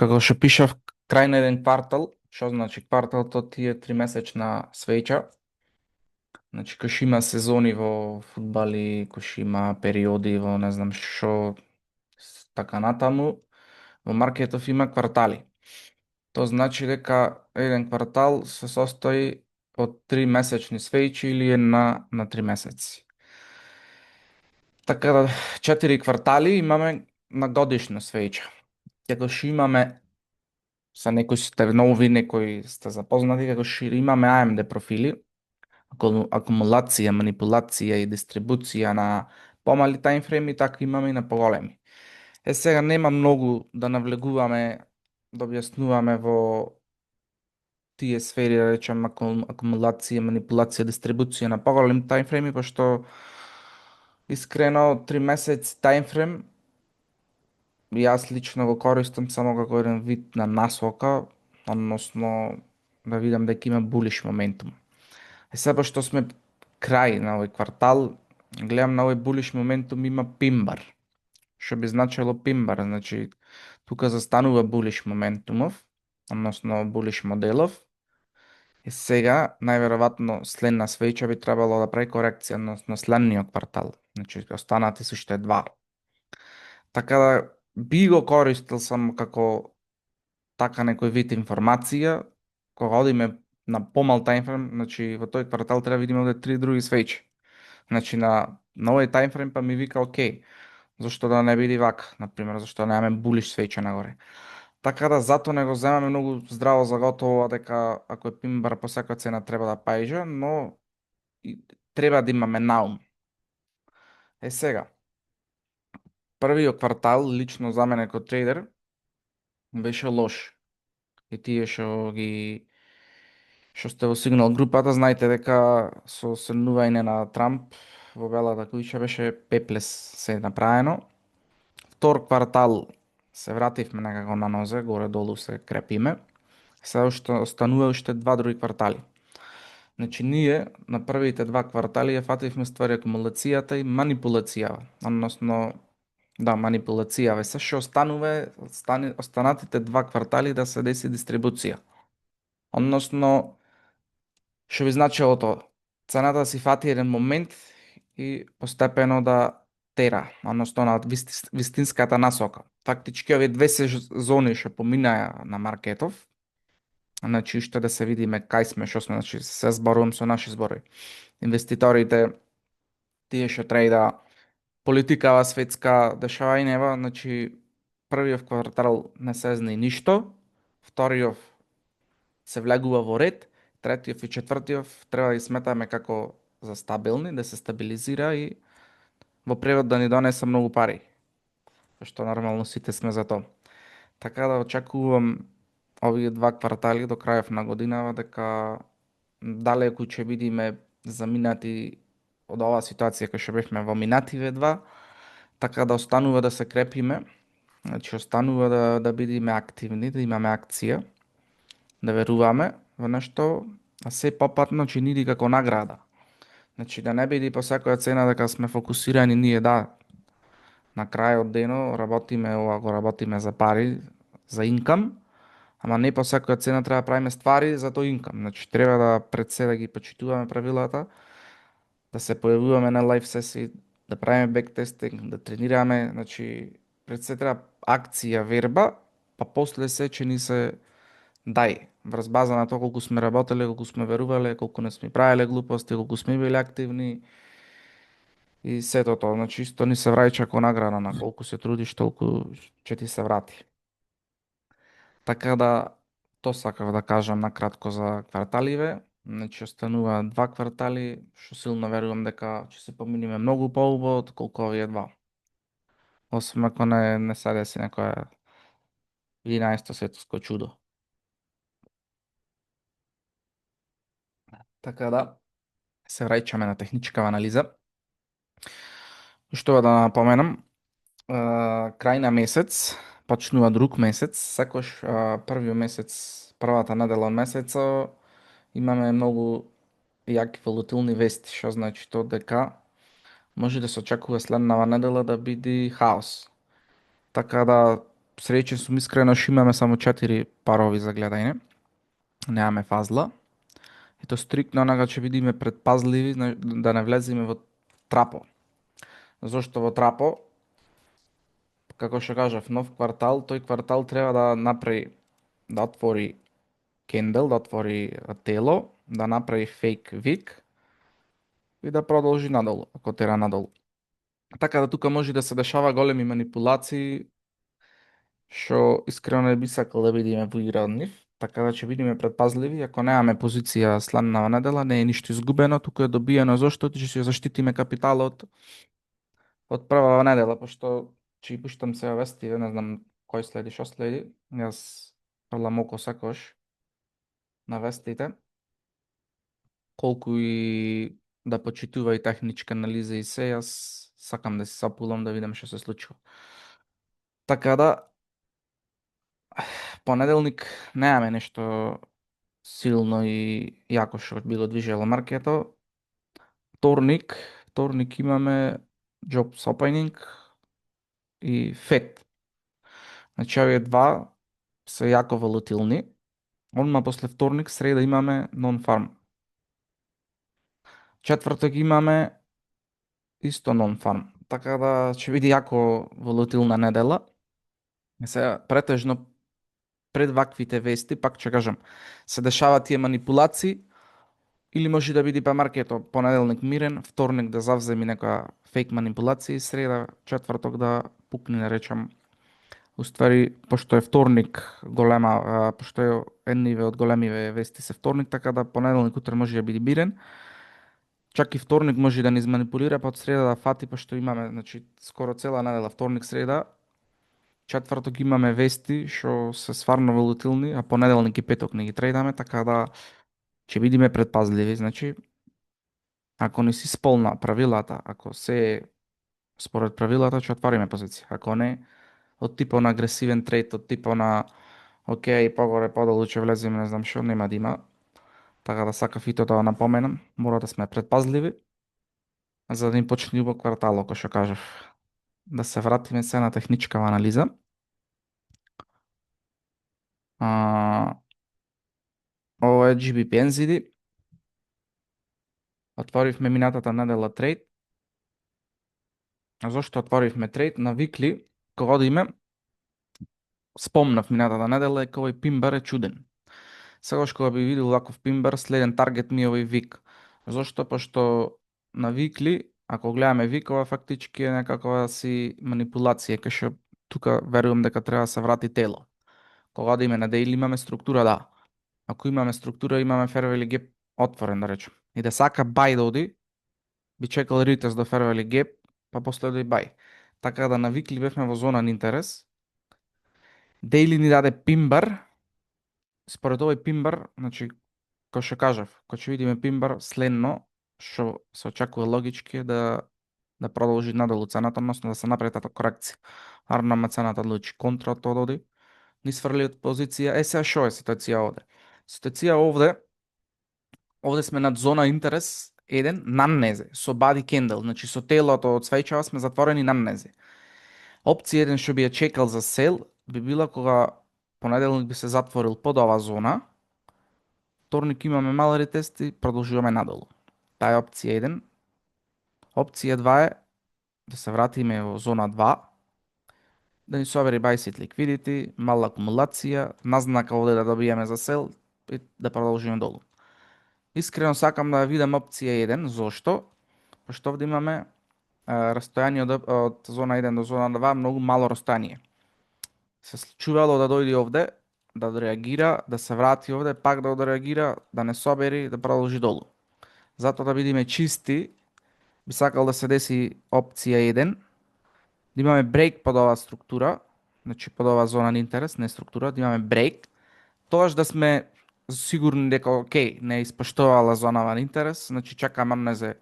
Како што пишав крај на еден квартал, што значи квартал, то ти е 3-месечна свеќа. Значи кој што има сезони во фудбали, кој што има периоди во не знам што, така натаму, во маркетов има квартали. Тоа значи дека еден квартал се состои од 3-месечни свеќи или е на 3 месеци. Така да 4 квартали имаме на годишна свеќа. Како што имаме са некои сте нови, некои сте запознати, како што имаме AMD профили, акумулација, манипулација и дистрибуција на помали таймфрейми, така имаме и на поголеми. Сега нема многу да навлегуваме, да објаснуваме во тие сфери, да речем акумулација, манипулација, дистрибуција на поголеми таймфрейми, пошто искрено 3 месец таймфрейм јас лично го користам само како еден вид на насока, односно да видам дека има булиш моментум. Сега што сме крај на овој квартал, гледам на овој булиш моментум има пимбар. Што би значило пимбар? Значи, тука застанува булиш моментумов, односно булиш моделов. И сега, најверојатно, следна свеќа би требало да прави корекција, односно следниот квартал. Значи, останати се уште два. Така да, би го користил само како така некој вид информација, кога одиме на помал таймфрейм, значи во тој квартал треба да видиме овде 3 други свеќи. Значи на овој таймфрейм па ми вика окей, зашто да не биде вака, например, зашто немаме булиш свеќа нагоре. Така да затоа не го земаме многу здраво за готово дека ако е пимбар по секоја цена треба да паѓа, но треба да имаме наум. Сега, првиот квартал, лично за мене како трейдер, беше лош. И тие што сте во сигнал групата, знаете дека со седнување на Трамп во Белата куќа беше пеплес се направено. Втор квартал се вративме некако на нозе, горе-долу се крепиме. Сега уште останува уште два други квартали. Значи ние на првите два квартали ја фативме ствари акумулацијата и манипулацијава, односно да, манипулацијава. Се што останува останатите два квартали да се деси дистрибуција. Односно, што би значило тоа? Цената да си фати еден момент и постепено да тера, односно на вистинската насока. Фактички овие две сезони што поминаја на маркетов, значи уште да се видиме кај сме, што сме, значи се зборувам со наши зборови. Инвеститорите, тие што трейда, политикава светска, дешавањева, значи првиот квартал не се знае ништо, вториот се влегува во ред, третиот и четвртиот треба да ги сметаме како за стабилни, да се стабилизира и во превод да ни донесе многу пари. Што нормално сите сме за тоа. Така да очекувам овие два квартали до крајов на годинава дека далеку ќе бидеме заминати од оваа ситуација која што бевме во минативе два, така да останува да се крепиме, значи останува да бидеме активни, да имаме акција, да веруваме во нешто, а се попатно че ни како награда. Значи да не биде по секоја цена дека сме фокусирани ние да на крајот дено работиме ова, го работиме за пари, за инкам, ама не по секоја цена треба да правиме ствари за тој инкам. Значи треба да пред се да ги почитуваме правилата, да се појавуваме на лайв сесии, да правиме бектестинг, да тренираме, значи пред се треба акција, верба, па после се че ни се дај, врз база на тоа колку сме работеле, колку сме верувале, колку не сме правеле глупости, колку сме били активни и сето тоа. Значи исто ни се враќа како награда на колку се трудиш, толку ќе ти се врати. Така да, тоа сакав да кажам на кратко за кварталиве. Значи останува два квартали, што силно верувам дека ќе се поминиме многу поубаво од колку овие два. Освен ако не се деси некоја 11 светско чудо. Така да, се враќаме на техничка анализа. Што да напоменам, крај на месец, почнува друг месец, секош првиот месец, првата недела од месецот, имаме многу јаки волатилни вести, што значи тоа дека може да се очекува следнава недела да биде хаос. Така да среќен сум искрено што имаме само 4 парови за гледање. Немаме фазла. И то стриктно онака ќе бидиме предпазливи да не влеземе во трапо. Зошто во трапо, како што кажав, нов квартал, тој квартал треба да направи, да отвори кендел, да отвори тело, да направи фейк вик и да продолжи надолу, ако тера надолу. Така да тука може да се дешава големи манипулации, што искрено не би сакал да бидеме во игра од нив, така да ќе бидеме предпазливи. Ако немаме позиција следнава недела, не е ништо изгубено, туку е добиено зашто ќе си ја заштитиме капиталот од прва недела, пошто ќе ги пуштам сега вести, не знам кој следи, што следи. Јас фрлам око секогаш на вестите, колку и да почитува и техничка анализа и се, јас сакам да се сапулам да видам што се случува. Така да, понеделник немаме нешто силно и јако што било движело маркето. Вторник имаме Jobs Opening и Fed. Значи овие два се јако волатилни. Одма после вторник, среда имаме Non-Farm. Четврток имаме исто Non-Farm. Така да ќе биде јако волатилна недела. Сега претежно пред ваквите вести, пак ќе кажам, се дешаваат тие манипулации, или може да биде па маркето понеделник мирен, вторник да завземи некоја фейк манипулација и среда, четврток да пукне, да речам. Уствари, пошто е вторник голема, пошто е едниве од големиве вести се вторник, така да понеделник утре може да биде мирен. Чак и вторник може да ни изманипулира, па од среда да фати, пошто имаме, значи, скоро цела недела, вторник, среда, четврток имаме вести што се сварно волатилни, а понеделник и петок не ги трейдаме, така да ќе бидеме предпазливи. Значи, ако не си сполна правилата, ако се е според правилата, ќе отвориме позиција. Ако не, од типот на агресивен трейд, од типот на окей, погоре, подолу ќе влеземе, не знам што, нема да има. Така да сакав и тоа да напоменам, мора да сме предпазливи, за да им почне убав квартал, како што кажав. Да се вратиме се на техничкава анализа. Ова е GBP NZD. Отворивме минатата недела трейд. А зошто отворивме трейд? На викли, кога одиме, спомнав минатата недела дека овој пимбар е чуден. Сегаш кога би видел ваков пимбар, следен таргет ми е овој вик. Зошто? Пошто на викли, ако гледаме викова, фактички е некаква си манипулација, кај што тука верувам дека треба да се врати тело. Кога одиме на дейли имаме структура, да. Ако имаме структура, имаме fair value gap отворен, да речем. И да сака бај да оди, би чекал ритест до fair value gap, па после оди бај. Така да на викли бевме во зона на интерес. Дейли ни даде пимбар. Според овој пимбар, значи, кој што кажав, кој ќе видиме пимбар, следно, што се очекува логички е да продолжи надолу цената, односно да се направи таа корекција. Арнама цената одлучи контра тоа доди, ни сврли од позиција. Сега што е ситуација овде? Ситуација овде сме над зона интерес 1 нанезе со body candle, значи со телото од свеќава сме затворени нанезе. Опција 1 што би ја чекал за сел би била кога понеделник би се затворил под оваа зона, вторник имаме мал ретест и продолжуваме надолу. Таа е опција 1. Опција 2 е да се вратиме во зона 2, да ни собери buy sit liquidity, мала акумулација, назнака овде да добиеме за сел и да продолжиме долу. Искрено сакам да видам опција 1, зошто? Пошто овде имаме растојание од зона 1 до зона 2, многу мало растојание. Се случувало да дојде овде, да реагира, да се врати овде, пак да одреагира, да не собери, да продолжи долу. Затоа да бидеме чисти, би сакал да се деси опција 1, да имаме брейк под оваа структура, значи под оваа зона на интерес, не структура, да имаме брейк, тогаш да сме сигурни дека окей, не испоштувала зонава на интерес, значи чакаме незе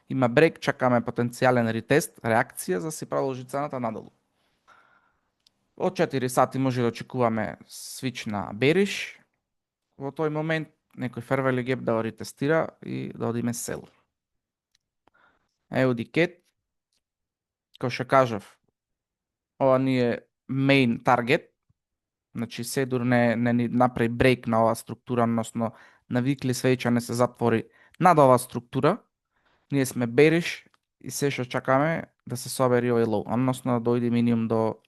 има брейк, чакаме потенцијален ретест, реакција за да се продолжи цената надолу. Од 4 сати може да очекуваме свич на бериш. Во тој момент некој fair value gap да го ретестира и да одиме сел. Еу дикет, кој што кажав, ова ни е main target, значи се дури не ни направи брейк на оваа структура, односно навикли свеќа не се затвори над оваа структура, ние сме bearish и се што чакаме да се собери овој low, односно да дојде минимум до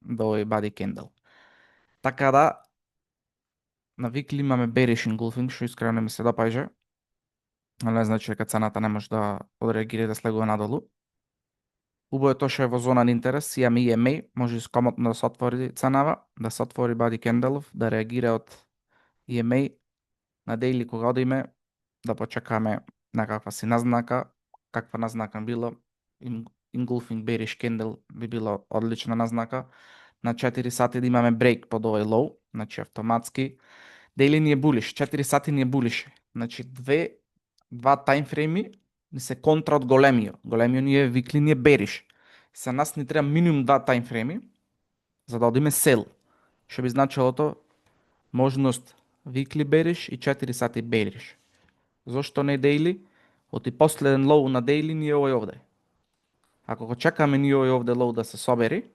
овој body candle. Така да навикли имаме bearish engulfing, што искрено не ми се допаѓа. Не значи дека цената не може да одреагира и да слегува надолу. Убаво е тоа што е во зона на интерес, имаме EMA, може скомотно да се отвори ценава, да се отвори body candle, да реагира од EMA на daily кога одиме, да почекаме некаква си назнака, каква назнака било, engulfing bearish candle би било одлична назнака. На 4 сати да имаме брейк под овој low, значи автоматски. Daily ни е булиш, 4 сати ни е булиш. Значи два таймфрейми ни се контра од големиот. Големиот ни е викли, ни е bearish. За нас ни треба минимум два таймфрейми за да одиме sell. Што би значило тоа можност weekly bearish и 4 сати bearish. Зошто не daily? Оти последен low на daily ни е овој овде. Ако го чекаме ни овој овде low да се собери,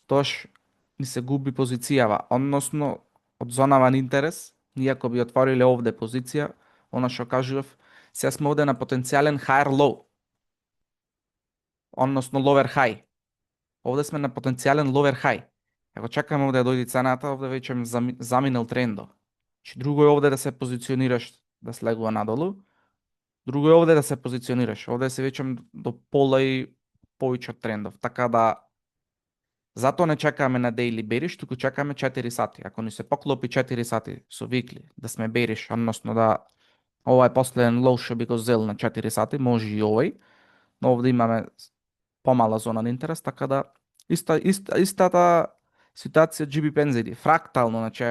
тоаш ни се губи позицијава, односно од зонава на интерес, ние ако би отвориле овде позиција, она што кажував, сега сме овде на потенцијален higher low, односно lower high. Овде сме на потенцијален lower high. Ако чекаме овде да дојде цената, овде веќе заминал трендо. Значи друго е овде да се позиционираш да слегува надолу, друго е овде да се позиционираш. Овде се веќе до пола и повеќе од трендов. Така да затоа не чекаме на daily bearish, туку чекаме 4 сати. Ако ни се поклопи 4 сати со викли да сме bearish, односно да ова е последен low што би го зел на 4 сати, може и овој, но овде имаме помала зона на интерес, така да истата ситуација GB Penzidi, фрактално, значи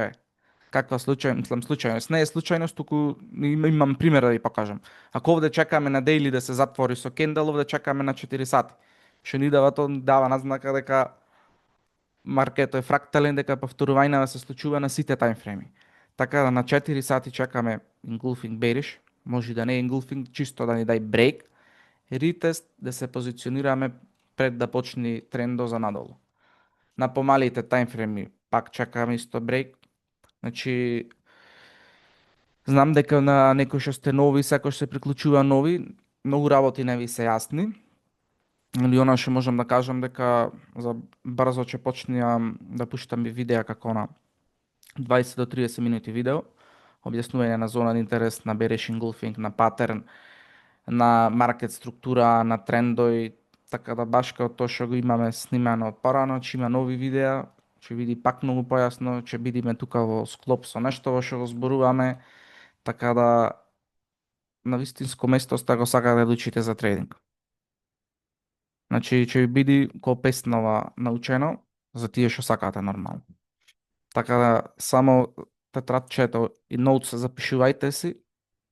каква случајност, не е случајност, туку имам пример да ви покажам. Ако овде чекаме на daily да се затвори со кендел, овде чекаме на 4 сати. Што ни дава тоа, дава назнака дека маркетот е фрактален, дека повторувањава се случува на сите таймфрейми. Така да на 4 сати чекаме engulfing bearish, може да не е engulfing, чисто да ни дај брейк, ретест да се позиционираме пред да почне трендо за надолу. На помалите таймфрейми пак чекаме исто брейк. Значи знам дека на некои што сте нови, секој се приклучува нови, многу работи не ви се јасни. Или она што можам да кажам дека за брзо ќе почнеам да пуштам и видеа како на 20 до 30 минути видео, објаснување на зона на интерес, на bearish engulfing, на патерн, на маркет структура, на трендови, така да баш како тоа што го имаме снимано од порано, ќе има нови видеа, ќе види пак многу појасно, ќе бидиме тука во склоп со нешто во што го зборуваме, така да на вистинско место сте го сакате да учите за трейдинг. Значи ќе ви биде копеснова научено за тие што сакате нормално. Така да само тетрадчето и ноутс запишувајте си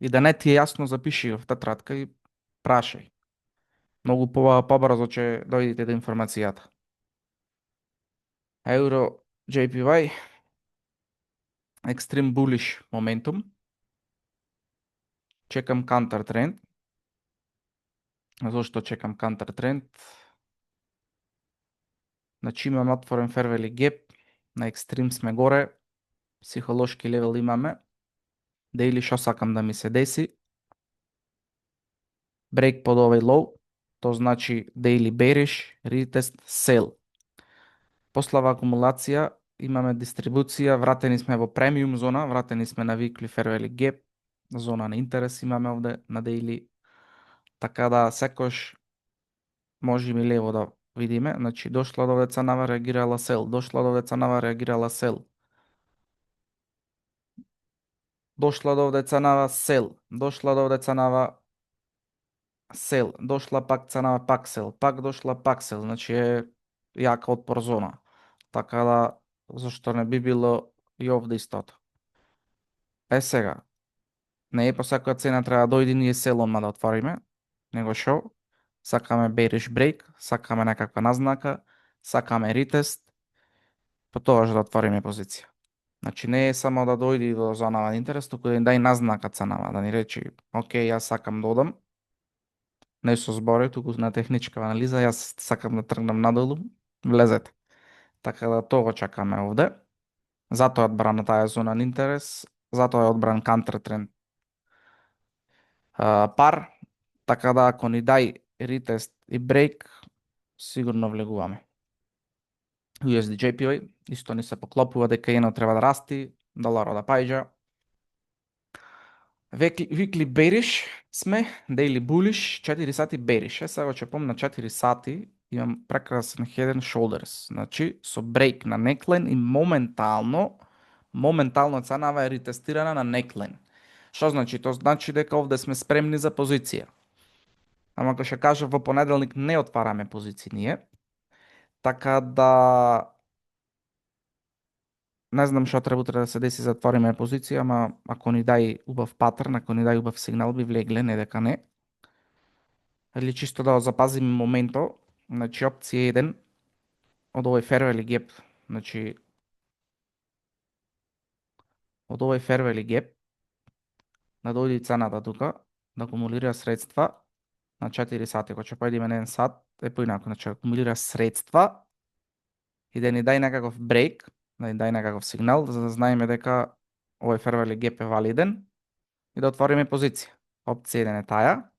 и да не ти е јасно запиши в тетрадка и прашај. Многу побрзо ќе дојдете до информацијата. Euro JPY Extreme Bullish Momentum. Чекам counter тренд. Зошто чекам counter тренд? Значи имам отворен fair value gap, на екстрим сме горе, психолошки левел имаме. Daily што сакам да ми се деси? Брейк под овој low, тоа значи daily bearish, retest, sell. Послава акумулација, имаме дистрибуција, вратени сме во премиум зона, вратени сме на weekly fair value gap, зона на интерес имаме овде на daily. Така да секош може и лево да видиме, значи дошла до овде ценава, реагирала sell, дошла до овде ценава, реагирала sell. Дошла до овде ценава sell, дошла до овде ценава sell, дошла пак ценава пак sell, пак дошла пак sell, значи е јака отпор зона. Така да зашто не би било и овде истото. Сега, не е по секоја цена треба да дојде ние селон да отвориме, него шо? Сакаме bearish break, сакаме некаква назнака, сакаме ретест, потоаш да отвориме позиција. Значи не е само да дојде до зона на интерес, туку да ни дај назнака ценава, да ни рече, окей, јас сакам да одам, не со збори, туку на техничка анализа, јас сакам да тргнам надолу, влезете. Така да тоа го чекаме овде. Затоа е одбрана таа зона на интерес, затоа е одбран counter пар, така да ако ни дај ретест и брейк, сигурно влегуваме. USD JPY исто ни се поклопува дека иено треба да расти, доларот да паѓа. Weekly bearish сме, daily bullish, 4 сати bearish. Сега го чепам на 4 сати, имам прекрасен head and shoulders. Значи, со брейк на neckline и моментално ценава е ретестирана на neckline. Што значи? Тоа значи дека овде сме спремни за позиција. Ама ако ќе кажа во понеделник не отвараме позиции ние, така да не знам што треба утре да се деси за отвориме позиција, ама ако ни дај убав патрн, ако ни дај убав сигнал би влегле, не дека не. Или чисто да запазиме моменто, значи опција 1 од овој fair value gap, значи од овој fair value gap да дојде цената тука, да акумулира средства на 4 сати, кога ќе појдеме на 1 сат, е поинаку, значи акумулира средства и да ни дај некаков брейк, да ни дај некаков сигнал, за да знаеме дека овој fair value gap е валиден и да отвориме позиција. Опција 1 е таа.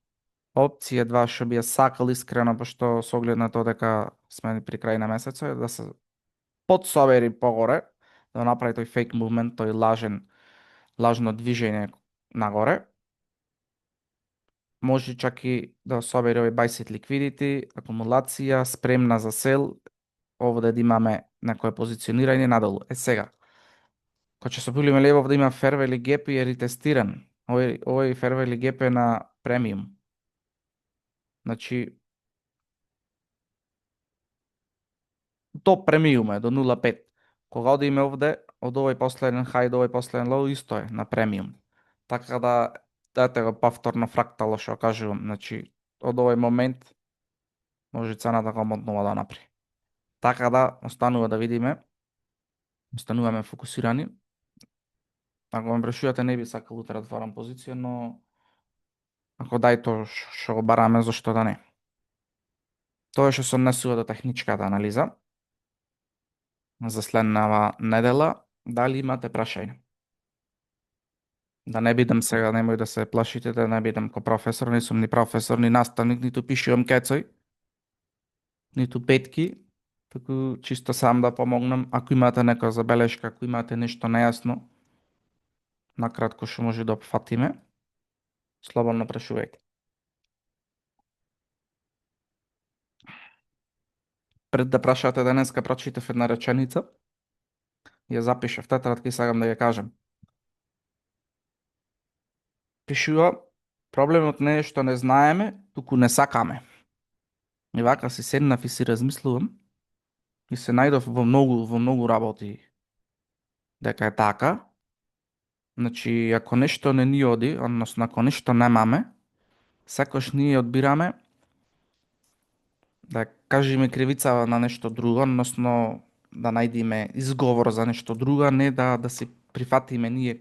Опција 2 што би ја сакал искрено, пошто со оглед на тоа дека сме при крај на месецот, е да се подсобери погоре, да направи тој fake movement, тој лажно движење нагоре. Може чак и да собере овој buy side liquidity, акумулација, спремна за сел, овде да имаме некое позиционирање надолу. Е сега, кога ќе се пулиме левов да има fair value gap и е ретестиран, овој fair value gap е на премиум. Значи, топ премиум е до 0,5. Кога одиме овде, од овој последен high до овој последен low исто е на премиум. Така да, дате го повторно фрактало што кажувам, значи, од овој момент може цената го мотнува да напри. Така да, останува да видиме, остануваме фокусирани. Ако ме прашувате, не би сакал утре да отворам позиција, но ако дај тоа што го бараме, зашто да не. Тоа што се однесува до техничката анализа за следнава недела, дали имате прашање? Да не бидам сега, немој да се плашите, да не бидам ко професор, не сум ни професор, ни наставник, ниту пишувам кецој, ниту петки, туку чисто сам да помогнам. Ако имате некоја забелешка, ако имате нешто нејасно, накратко што може да опфатиме, слободно прашувајте. Пред да прашате денеска прочитав една реченица, ја запишав тетрадка и сакам да ја кажам. Пишува, проблемот не е што не знаеме, туку не сакаме. И вака си седнав и си размислувам и се најдов во многу работи дека е така. Значи, ако нешто не ни оди, односно ако нешто немаме, секош ние одбираме да кажеме кривица на нешто друго, односно да најдеме изговор за нешто друго, не да си прифатиме ние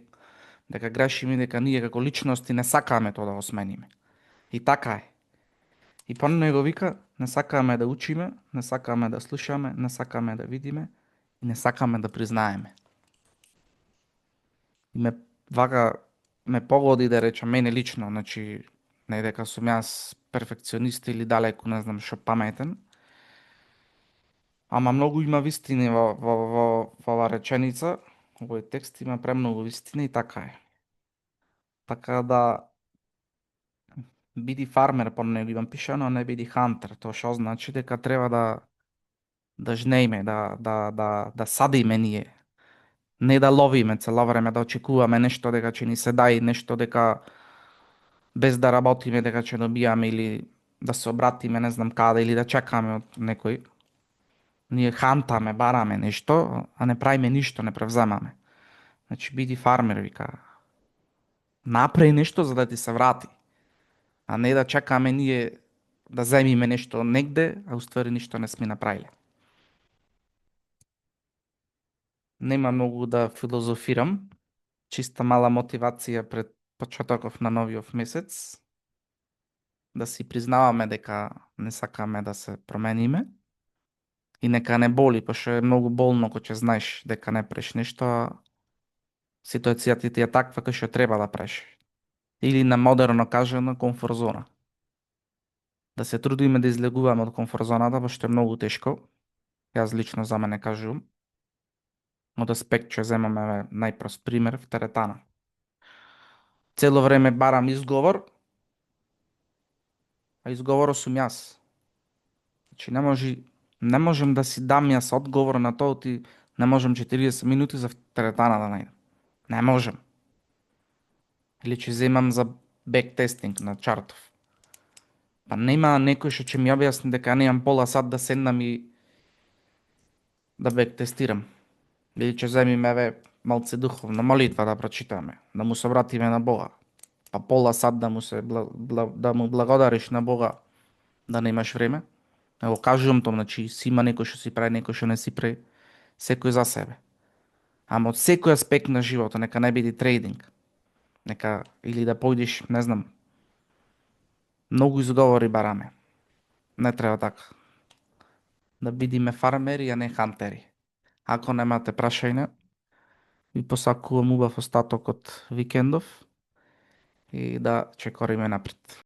дека грешиме, дека ние како личности не сакаме тоа да го смениме. И така е. И по него вика, не сакаме да учиме, не сакаме да слушаме, не сакаме да видиме и не сакаме да признаеме. И ме погоди да речам мене лично, значи не дека сум јас перфекционист или далеку не знам што паметен, ама многу има вистини во оваа реченица, овој текст има премногу вистини и така е. Така да биди фармер по него имам пишано, не биди хантер. Тоа што значи дека треба да жнеиме, да садиме ние. Не да ловиме цело време, да очекуваме нешто дека ќе ни се дај, нешто дека без да работиме дека ќе добијаме или да се обратиме не знам каде или да чекаме од некој. Ние хантаме, бараме нешто, а не правиме ништо, не превземаме. Значи биди фармер, вика. Направи нешто за да ти се врати. А не да чекаме ние да земиме нешто негде, а уствари ништо не сме направиле. Нема многу да филозофирам, чиста мала мотивација пред почетоков на новиот месец, да си признаваме дека не сакаме да се промениме и нека не боли, пошто е многу болно кога ќе знаеш дека не преш нешто, а ситуацијата ти е таква кај што треба да преш. Или на модерно кажано комфорт зона. Да се трудиме да излегуваме од комфорт зоната, пошто е многу тешко. Јас лично за мене кажувам. Од аспект ќе земаме најпрост пример в теретана. Цело време барам изговор, а изговорот сум јас. Значи не можем да си дам јас одговор на тоа, ти не можем 40 минути за теретана да најдам. Не можем. Или ќе земам за бек-тестинг на чартов. Па нема некој што ќе ми објасни дека немам пола сат да седнам и да бек-тестирам. Или ќе земиме малце духовна молитва да прочитаме, да му се обратиме на Бога. Па пола сат да му да му благодариш на Бога да немаш време. Ево кажувам тоа, значи си има некој што си прави, некој што не си прави, секој за себе. Ама од секој аспект на животот, нека не биде трейдинг. Нека или да појдеш, не знам, многу изговори бараме. Не треба така. Да бидиме фармери, а не хантери. Ако немате прашање, ви посакувам убав остаток од викендов и да чекориме напред.